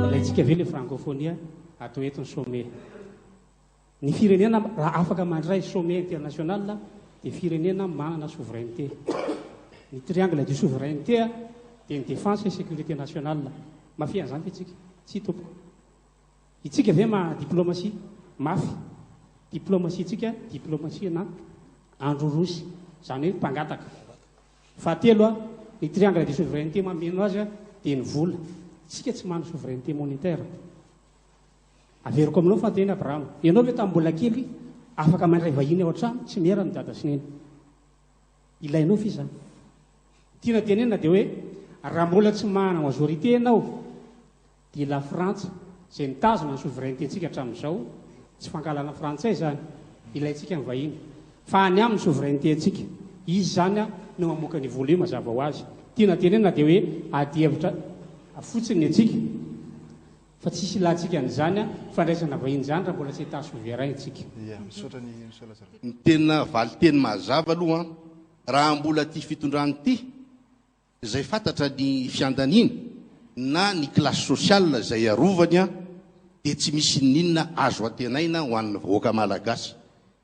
Ilaintsika ve le frankofonia atao eto ny sommet? Ny firenena raha afaka mandray sommet international dia firenena manana souveraineté. Ny triangle du souveraineté dia ny défense et sécurité nationale. Mafy an'izany ve tsika? Tsia tompoko. Itsika ve maha diplomatie mafy? Diplomatie tsika diplomatie na androrosy, izany hoe mpangataka. Fahatelo a, ny triangle de souveraineté mameno azy a dia ny vola. Tsika tsy manana souveraineté monétaire. Averiko aminao fanteny Abraham, ianao ve tamin'ny mbola kely afaka mandray vahiny ao an-trano tsy miera ny dada sy neny? Ilainao ve izany? Tiana tenenina dia hoe raha mbola tsy manana majorité ianao dia la Frantsa izay mitazona ny souveraineté-ntsika hatramin'izao, tsy fankahalana frantsay izany, ilaintsika ny vahiny, fa any aminy souveraineté-ntsika, izy izany no mamoaka ny vola io mazava ho azy. Tiana tenenina dia hoe adihevitra fotsiny ny antsika fa tsisy ilantsika an'izany fandraisana vahiny izany raha mbola tsy état souverain isika. Ia, misaotra an'i Monsieur Lazarus. Ny tena valinteny mazava aloha an, raha mbola ity fitondrana ity, izay fantatra ny fiandaniany na ny classe sociale izay arovany an, dia tsy misy n'inona azo antenaina ho an'ny vahoaka malagasy.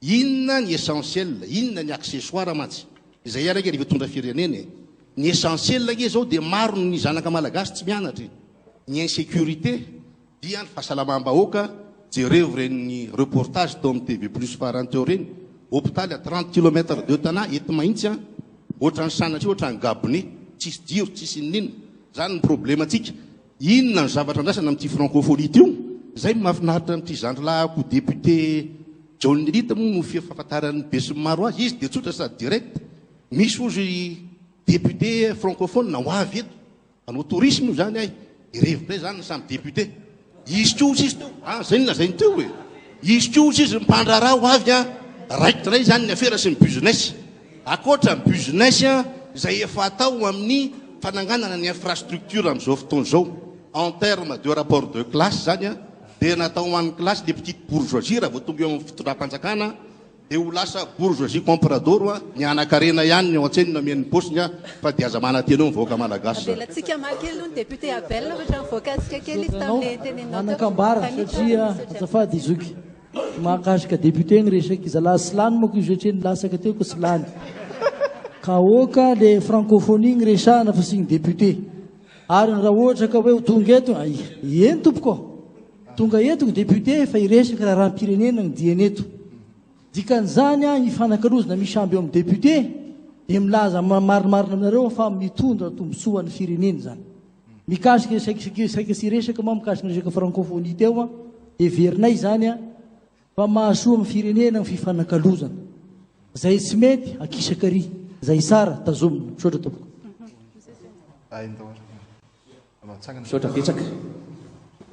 Inona ny essentiel, inona ny accessoire mantsy? Izay ihany ange rehefa hitondra firenena e. Ny essentiel ange izao dia maro ny zanaka malagasy tsy mianatra e. Ny insécurité, Dia ny fahasalamam-bahoaka, jerevo ireny reportage tao amin'ny TV plus farany teo ireny, hopitaly à 30 kilomètres de Tana, eto Mahitsy an, ohatran'ny sanatria ohatran'ny gabonais, tsisy jiro, tsisy inon'inona, zany ny problemantsika, inona no zavatra andrasana amin'ity francophonie ity io? Zay no mahafinaritra an'ity zandrilahiko député John Elite moa no fahafantaran'ny besinimaro azy, izy dia tsotra sady direct, misy hozy député francophone ho avy eto, Hanao tourisme io zany ay, hirevy ndray zany ny samy député. Hisy koa ozy izy teo, ah zay no lazainy teo e. Hisy koa ozy izy ny mpandraharaha ho avy an, raikitra ndray zany ny afera sy ny business. Ankoatra ny business an, izay efa atao amin'ny fananganana ny infrastructure amin'izao fotoana izao, en terme de rapport de classe zany an, dia natao ho an'ny classe les petites bourgeoisie raha vao tonga eo amin'ny fitondram-panjakana, Dia ho lasa bourgeoisie comprador hoa, ny hanan-karena ihany ny ao an-tsainy no hameno ny paosiny a, fa dia aza manantena eo ny vahoaka malagasy zany. Avelantsika hamaly kely aloha ny député Abel fa ohatran'ny voakasika kely izy Misaotra anao tamin'ilay teneninao teo. manan-kambara Fanitso satria misaotra. azafady zoky mahakasika député ny resaka zalahy tsy lany manko izy satria nilatsaka teo ko tsy lany ka aoka le francophonie ny resahana fa tsy ny député ary raha ohatra ka hoe ho tonga eto ay eny tompoko ô. Tonga eto ny député fa hiresaka raharaham-pirenena ny diany eto. Dikan'izany an, hifanakalozana misy amby eo amin'ny député dia milaza marimarina aminareo aho fa mitondra tombontsoa ho an'ny firenena izany. Mikasika saika saika tsy hiresaka moa mikasika ny resaka francophonie teo an, heverinay izany an fa mahasoa amin'ny firenena ny fifanakalozana. Izay tsy mety, akisaka ary. Izay tsara, tazomina. Misaotra tompoko. Misaotra betsaka.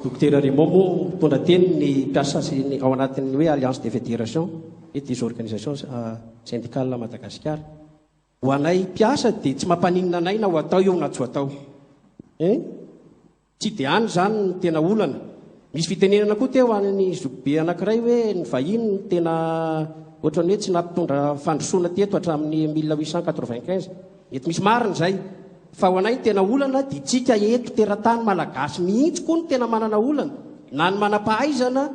Dokotera Raymond moa mitondra teny ny mpiasa sy ny ao anatin'ny hoe Alliance des Fédérations et des Organisations Syndicales Madagascar. Ho anay mpiasa dia tsy mampaninona anay na ho atao io na tsy ho atao. Hein? Tsy dia any izany no tena olana. Misy fitenenana koa teo an'ny zokibe anankiray hoe ny vahiny no tena ohatran'ny hoe tsy nampitondra fandrosoana teto hatramin'ny 1895. Mety misy marina izay. Fa ho anay ny tena olana dia tsika eto teratany malagasy mihitsy koa no tena manana olana, na ny manam-pahaizana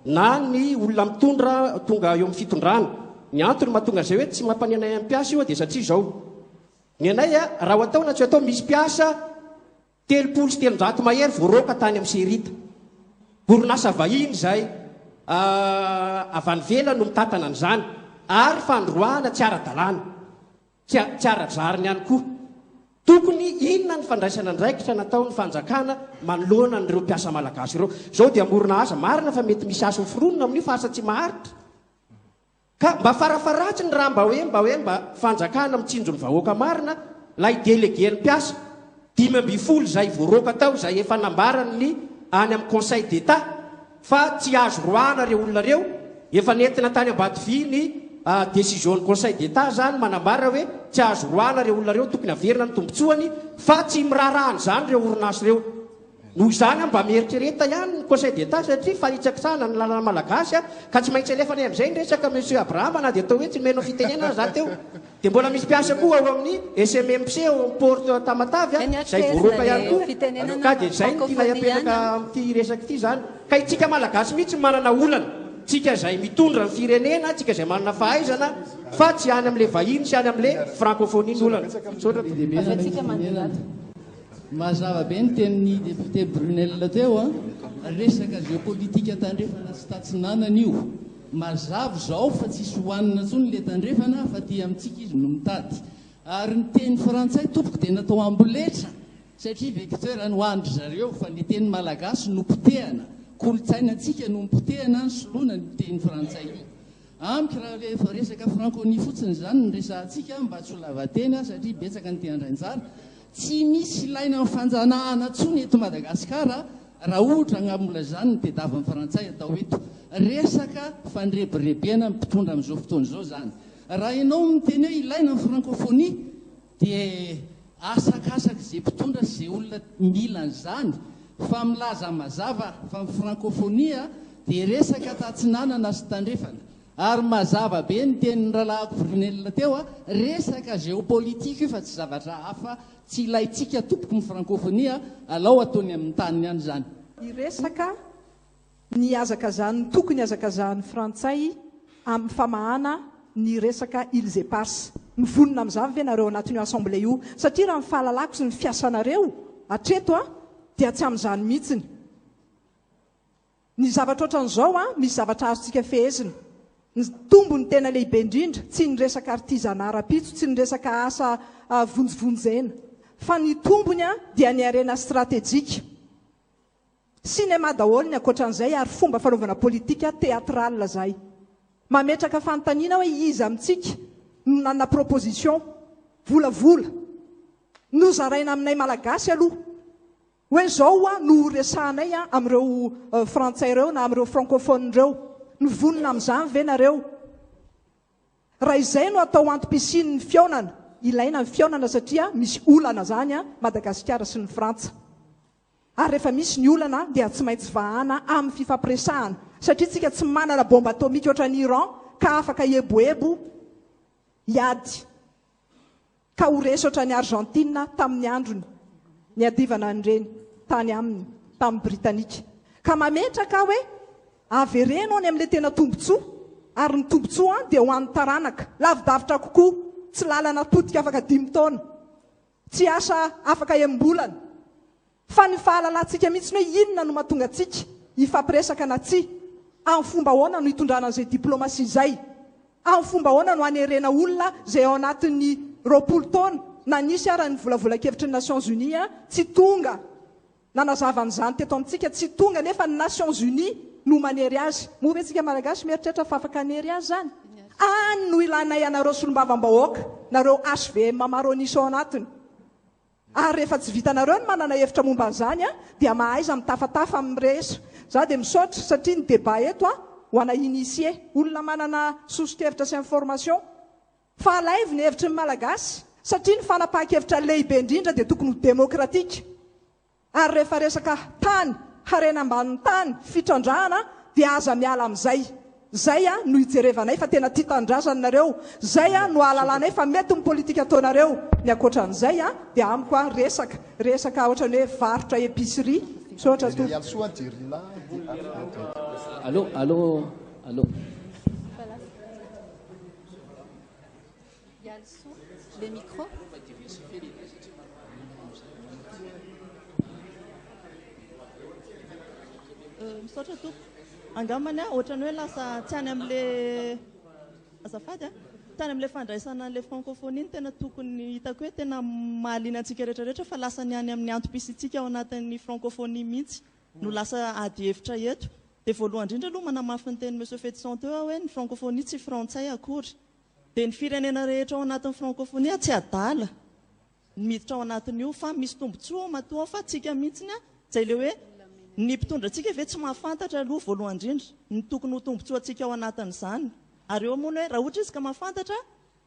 na ny olona mitondra tonga eo amin'ny fitondrana. Ny antony mahatonga an'izay hoe tsy mampanianay anay mpiasa io dia satria izao, ny anay raha ho atao na tsy ho atao misy mpiasa 330 mahery voaroaka tany amin'ny Serita. Orinasa vahiny izay avy any ivelany no mitantana an'izany ary fandroahana tsy ara-dalàna. Tsy tsy ara-drariny ihany koa. Tokony inona ny fandraisana andraikitra nataon'ny fanjakana manoloana an'ireo mpiasa malagasy ireo? Izao dia hamorona asa. Marina fa mety misy asa hoforonina amin'io fa asa tsy maharitra. Ka mba farafaharatsiny raha mba hoe mba hoe mba fanjakana mitsinjo ny vahoaka marina ilay délégué-n'ny mpiasa. 15 izay voaroaka tao izay efa nambaran'ny any amin'ny Conseil d'Etat fa tsy azo roahana ireo olona ireo, efa nentina tany Ambatovy ny décision-n'ny Conseil d'Etat izany manambara hoe tsy azo roahana ireo olona ireo, tokony haverina ny tombotsoany fa tsy miraharaha an'izany ireo orinasa ireo. Noho izany mba mieritrereta ihany ny Conseil d'Etat satria fanitsakitsahana ny lalana malagasy ka tsy maintsy alefa any amin'izay ny resaka Monsieur Abraham na dia atao hoe tsy nomenao fitenenana aza teo. Dia mbola misy mpiasa koa ao amin'ny SMMC ao amin'ny Port Tamatave izay voaroaka ihany koa ka dia izay no tianay apetraka amin'ity resaka ity izany. Ka itsika malagasy mihitsy no manana olana, tsika izay mitondra ny firenena, tsika izay manana fahaizana fa tsy any amin'ilay vahiny sy any amin'ilay francophonie ny olana. Misaotra tompoko. Mazava be ny tenin'ny député Brunelle teo a! Resaka géopolitique tandrefana sy tatsinanana io. Mazava izao fa tsisy hohanina intsony le tandrefana fa aty amintsika izy no mitady. Ary ny teny frantsay tompoko dia natao amboletra satria vecteur ny ho an-dry zareo fa le teny malagasy no potehana, kolontsainantsika no nopotehana nisoloana an'io teny frantsay io. Amiko raha le resaka franconie fotsiny izany no resahantsika mba tsy ho lava teny aho satria betsaka ny te handray anjara, tsy misy ilaina ny fanjanahana intsony eto Madagasikara raha ohatra angamba mbola izany no tediavin'ny frantsay atao eto. Resaka fandrebirebena ny mpitondra amin'izao fotoana izao izany. Raha ianao miteny hoe ilaina ny francophonie Dia asakasaky ze mpitondra sy ze olona mila an'izany fa milaza mazava fa ny frankofonia dia resaka tatsinanana sy tandrefana ary mazava be ny tenin'ny rahalahiko Brunelle teo a, resaka géopolitique io fa tsy zavatra hafa, tsy ilaintsika tompoko ny frankofonia, alao ataony amin'ny taniny any izany. Hiresaka ny hazakazahan'ny tokony hazakazahan'ny frantsay amin'ny famahana ny resaka Îles Éparses. Mivonona amin'izany ve nareo anatin'io assemblée io? Satria raha ny fahalalako sy ny fiasanareo hatreto a dia tsy amin'izany mihitsiny. Ny zavatra ohatran'izao a misy zavatra azontsika fehezina. Ny tombony tena lehibe indrindra tsy ny resaka artisanat rahampitso, tsy ny resaka asa vonjivonjena. Fa ny tombony a dia ny harena stratejika. Cinéma daholo ny ankoatran'izay ary fomba fanaovana politika théâtrale zay. Mametraka fanontaniana hoe iza amintsika no nanana proposition, volavola, nozaraina aminay Malagasy aloha hoe zao hoa no ho resahanay amin'ireo frantsay ireo na amin'ireo francophone ireo. Mivonona amin'izany ve nareo? Raha izay no atao antom-pisian'ny fihaonana, ilaina ny fihaonana satria misy olana zany Madagasikara sy ny Frantsa. Ary rehefa misy ny olana dia tsy maintsy vahana amin'ny fifampiresahana satria tsika tsy manana bombe atomique ohatran'i Iran ka afaka hieboebo hiady ka ho resy ohatran'i Argentine tamin'ny androny niadivana an'ireny tany aminy tamin'ny Britanika. Ka mametraka aho hoe avereno any amin'ilay tena tombotsoa ary ny tombotsoa dia ho an'ny taranaka lavidavitra kokoa tsy lalana potika afaka dimy taona. Tsy asa afaka enim-bolana, fa ny fahalalantsika mihitsy hoe inona no mahatonga antsika hifampiresaka na tsia, amin'ny fomba ahoana no hitondrana an'izay diplomasia izay, amin'ny fomba ahoana no hanerena olona izay ao anatin'ny 20 taona na nisy ara ny volavolan-kevitry ny Nations Unies tsy tonga nanazava an'izany teto amintsika, tsy tonga nefa ny Nations Unies no manery azy. Moa ve tsika Malagasy mieritreritra fa afaka hanery azy izany? Any no ilanay anareo solombavambahoaka, nareo HVM maro an'isa ao anatiny. Ary rehefa tsy vitanareo ny manana hevitra momba an'izany dia mahaiza mitafatafa amin'ny rehetra. Za dia misaotra satria ny débat eto ho ana initié, olona manana soso-kevitra sy information. Fa alaivo ny hevitry ny Malagasy satria ny fanapahan-kevitra lehibe indrindra dia tokony ho demokratika. Ary rehefa resaka tany, harena ambanin'ny tany, fitrandrahana dia aza miala amin'izay. Zay no ijerevanay fa tena tia tanindrazana nareo. Zay no ahalalanay fa mety ny politika ataonareo. Ny ankoatran'izay dia amiko resaka, resaka ohatran'ny hoe varotra épicerie. Misaotra tompoko. Allô, allô, allô. Le micro. Misaotra tompoko. Angambany aho ohatran'ny hoe lasa tsy any amin'le azafady a, tsy any amin'le fandraisana an'le francophonie no tena tokony hitako hoe tena mahaliana antsika rehetra rehetra fa lasa ny any amin'ny antom-pisiantsika ao anatin'ny francophonie mihitsy no lasa ady hevitra eto. Dia voalohany indrindra aloha manamafy ny tenin'i Monsieur Fetison teo aho hoe ny francophonie tsy frantsay akory. Dia ny firenena rehetra ao anatin'ny francophonie tsy adala ny miditra ao anatin'io fa misy tombotsoa ao matoa ao fa tsika mihitsiny izay le hoe ny mpitondra antsika ve tsy mahafantatra aloha voalohany indrindra ny tokony ho tombotsoantsika ao anatin'izany ary eo moa ny hoe raha ohatra izy ka mahafantatra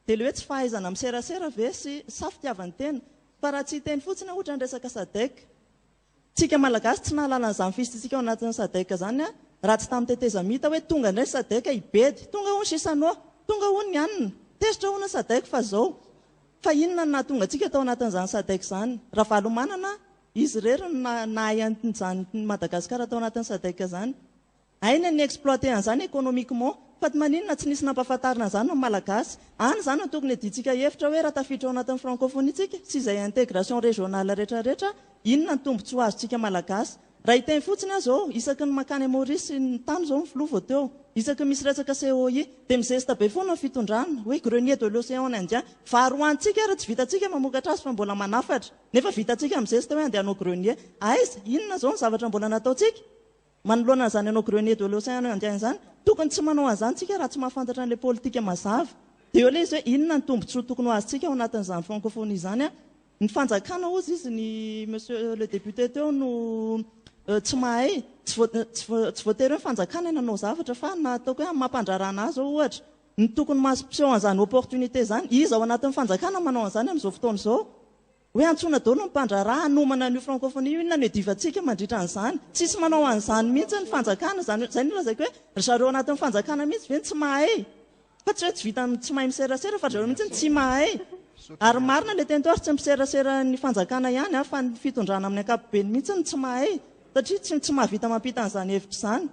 dia le hoe tsy fahaizana miserasera ve sy sa fitiavan-tena fa raha tsy hiteny fotsiny aho ohatra ny resaka sadec. Tsika Malagasy tsy nahalala an'izany fisiantsika ao anatin'ny Sadec izany raha tsy tamin'ny tetezamita hoe tonga indray ny Sadec hibedy, tonga hono Chissano, tonga hono ny anona, tezitra hono ny Sadec fa zao. Fa inona no nahatonga antsika tao anatin'izany Sadec izany? Ravalomanana, izy irery no nahay an'izany Madagasikara tao anatin'ny Sadec izany. Hainy ny exploiter an'izany economiquement. Fa maninona tsy nisy nampahafantarina an'izany ny Malagasy? Any izany no tokony hiadiantsika hevitra hoe raha tafiditra ao anatin'ny francophonie tsika sy izay intégration régionale rehetra rehetra, inona ny tombotsoa azontsika Malagasy? Raha hiteny fotsiny aho izao, isaky ny mankany Maurice ny tany izao ny filoha vao teo, isaky ny misy resaka COI, dia mizesta be foana ny fitondrana, hoe grenier de l'océan Indien, vary ho antsika ary tsy vitantsika mamokatra azy fa mbola manafatra, nefa vitantsika mizesta hoe andeha hanao grenier. Aiza? Inona izao ny zavatra mbola nataontsika? Manoloana an'izany hanao grenier de l'océan Indien izany, tokony tsy manao an'izany tsika raha tsy mahafantatra an'ilay politika mazava. Dia eo ilay izy hoe inona ny tombontsoa tokony ho azontsika ao anatin'izany francophonie izany an. Ny fanjakana hozy izy ny monsieur le député teo no tsy mahay, tsy tsy voatery hoe ny fanjakana no hanao zavatra fa na ataoko hoe amin'ny maha mpandraharaha ahy izao ohatra, ny tokony mampiseho an'izany opportunité izany, iza ao anatin'ny fanjakana manao an'izany amin'izao fotoana izao? Hoe antsoina daholo ny mpandraharaha hanomana an'io francophonie io, inona no iadivantsika mandritra an'izany? Tsisy manao an'izany mihitsy ny fanjakana, izany hoe, izay no lazaiko hoe ry zareo anatin'ny fanjakana mihitsy ve no tsy mahay? Fa tsy hoe tsy vitan'ny tsy mahay miserasera fa ry zareo mihitsy no tsy mahay. Ary marina ilay teny teo ary tsy ny mpiserasera ny fanjakana ihany fa ny fitondrana amin'ny ankapobeny mihitsy no tsy mahay. Satria tsy tsy mahavita mampita an'izany hevitra izany.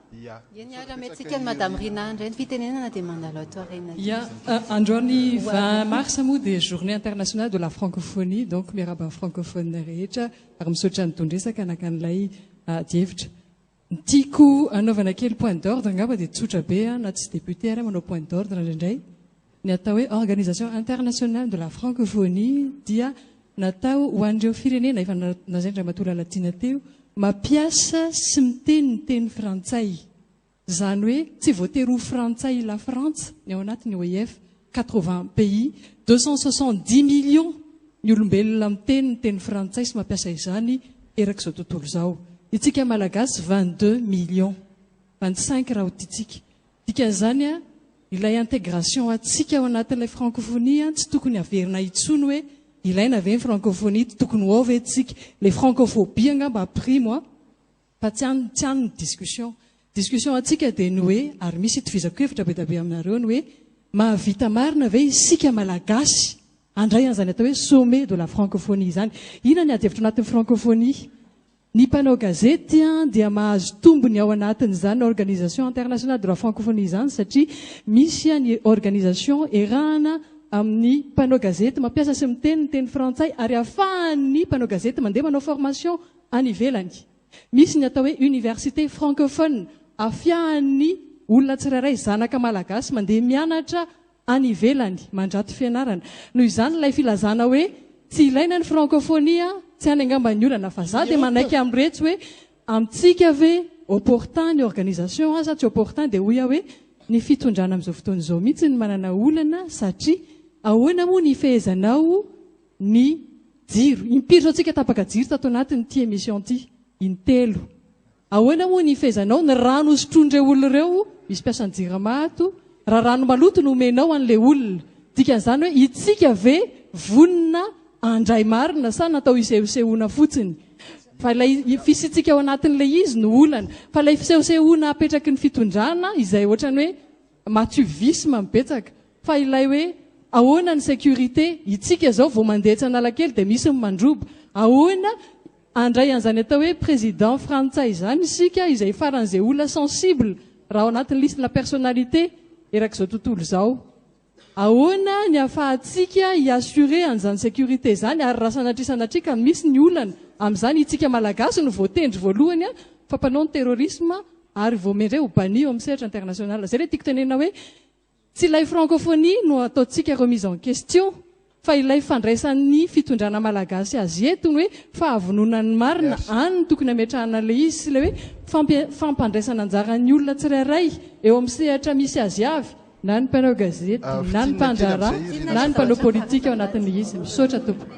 Eny ary ametrika an'i Madame Rina indray ny fitenenana dia mandalo ato aoriana aty. Ya, androany 20 mars moa dia journée internationale de la francophonie, donc miarahaba ny francophone rehetra ary misaotra an'i Dondresaka naka an'ilay adihevitra. Ny tiako hanaovana kely point d'ordre angamba dia tsotra be na tsy député ary aho manao point d'ordre indraindray. Ny atao hoe Organisation Internationale de la Francophonie dia natao ho an'ireo firenena, efa nolazain-dRamatoa Lalatiana teo, mampiasa sy miteny ny teny frantsay. Izany hoe tsy voatery ho frantsay Lafrantsa ny ao anatin'ny OIF, 80 pays, 270 millions ny olombelona miteny ny teny frantsay sy mampiasa izany erak'izao tontolo izao. Itsika Malagasy 22 millions, 25 raha ho tiantsika. Dikan'izany a, ilay intégration antsika ao anatin'ilay francophonie a, tsy tokony haverina intsony hoe ilaina ve ny francophonie, tsy tokony ho ao ve tsika. Ilay francophobie angamba aprimo a, fa tsy any, tsy any ny discussion. Discussion antsika dia ny hoe, ary misy itovizako hevitra be dia be aminareo, ny hoe mahavita marina ve isika Malagasy handray an'izany atao hoe sommet de la francophonie izany. Inona ny adihevitra anatin'ny francophonie? Ny mpanao gazety dia mahazo tombony ao anatin'izany Organisation Internationale de la Francophonie izany satria misy ny organisation erahana amin'ny mpanao gazety mampiasa sy miteny ny teny frantsay ary ahafahan'ny mpanao gazety mandeha manao formation any ivelany. Misy ny atao hoe université francophone afiahan'ny olona tsirairay zanaka malagasy mandeha mianatra any ivelany, mandrato fianarana. Noho izany ilay filazana hoe tsy ilaina ny francophonie tsy any angamba ny olana fa za dia manaiky amin'iretsy hoe amintsika ve opportun ny organisation sa tsy opportun dia hoy aho hoe ny fitondrana amin'izao fotoana izao mihitsy no manana olana satria ahoana moa ny hifehezanao ny jiro? Impiry izao tsika tapaka jiro tato anatin'ity émission ity? Intelo. Ahoana moa ny hifehezanao ny rano hosotroin'ireo olona ireo, misy mpiasan'ny jirama ato, raha rano maloto no omenao an'ilay olona? Dikan'izany hoe itsika ve vonona handray marina sa natao hisehosehoana fotsiny? Fa ilay fisiantsika ao anatin'ilay izy no olana. Fa ilay fisehosehoana apetraky ny fitondrana izay ohatran'ny hoe Matuvisme no betsaka. Fa ilay hoe ahoana ny sécurité, itsika izao vao mandeha etsy Analakely dia misy ny mandroba. Ahoana handray an'izany atao hoe président frantsay izany isika izay faran'izay olona sensible raha ao anatin'ny liste na personnalité erak'izao tontolo izao. Ahoana ny ahafahantsika hi-assurer an'izany sécurité izany ary raha sanatria sanatria ka misy ny olana amin'izany itsika Malagasy no voatendry voalohany fa mpanao ny terrorisme ary vao mendrey ho banni eo amin'ny sehatra international. Izay ilay tiako tenenina hoe tsy ilay francophonie no ataontsika remise en question fa ilay fandraisan'ny fitondrana malagasy azy eto ny hoe fahavononan'ny marina, any no tokony hametrahana ilay izy sy ilay hoe fampandraisana anjara ny olona tsirairay eo amin'ny sehatra misy azy avy, na ny mpanao gazety, na ny mpandraharaha, na ny mpanao politika ao anatin'ilay izy. Misaotra tompoko.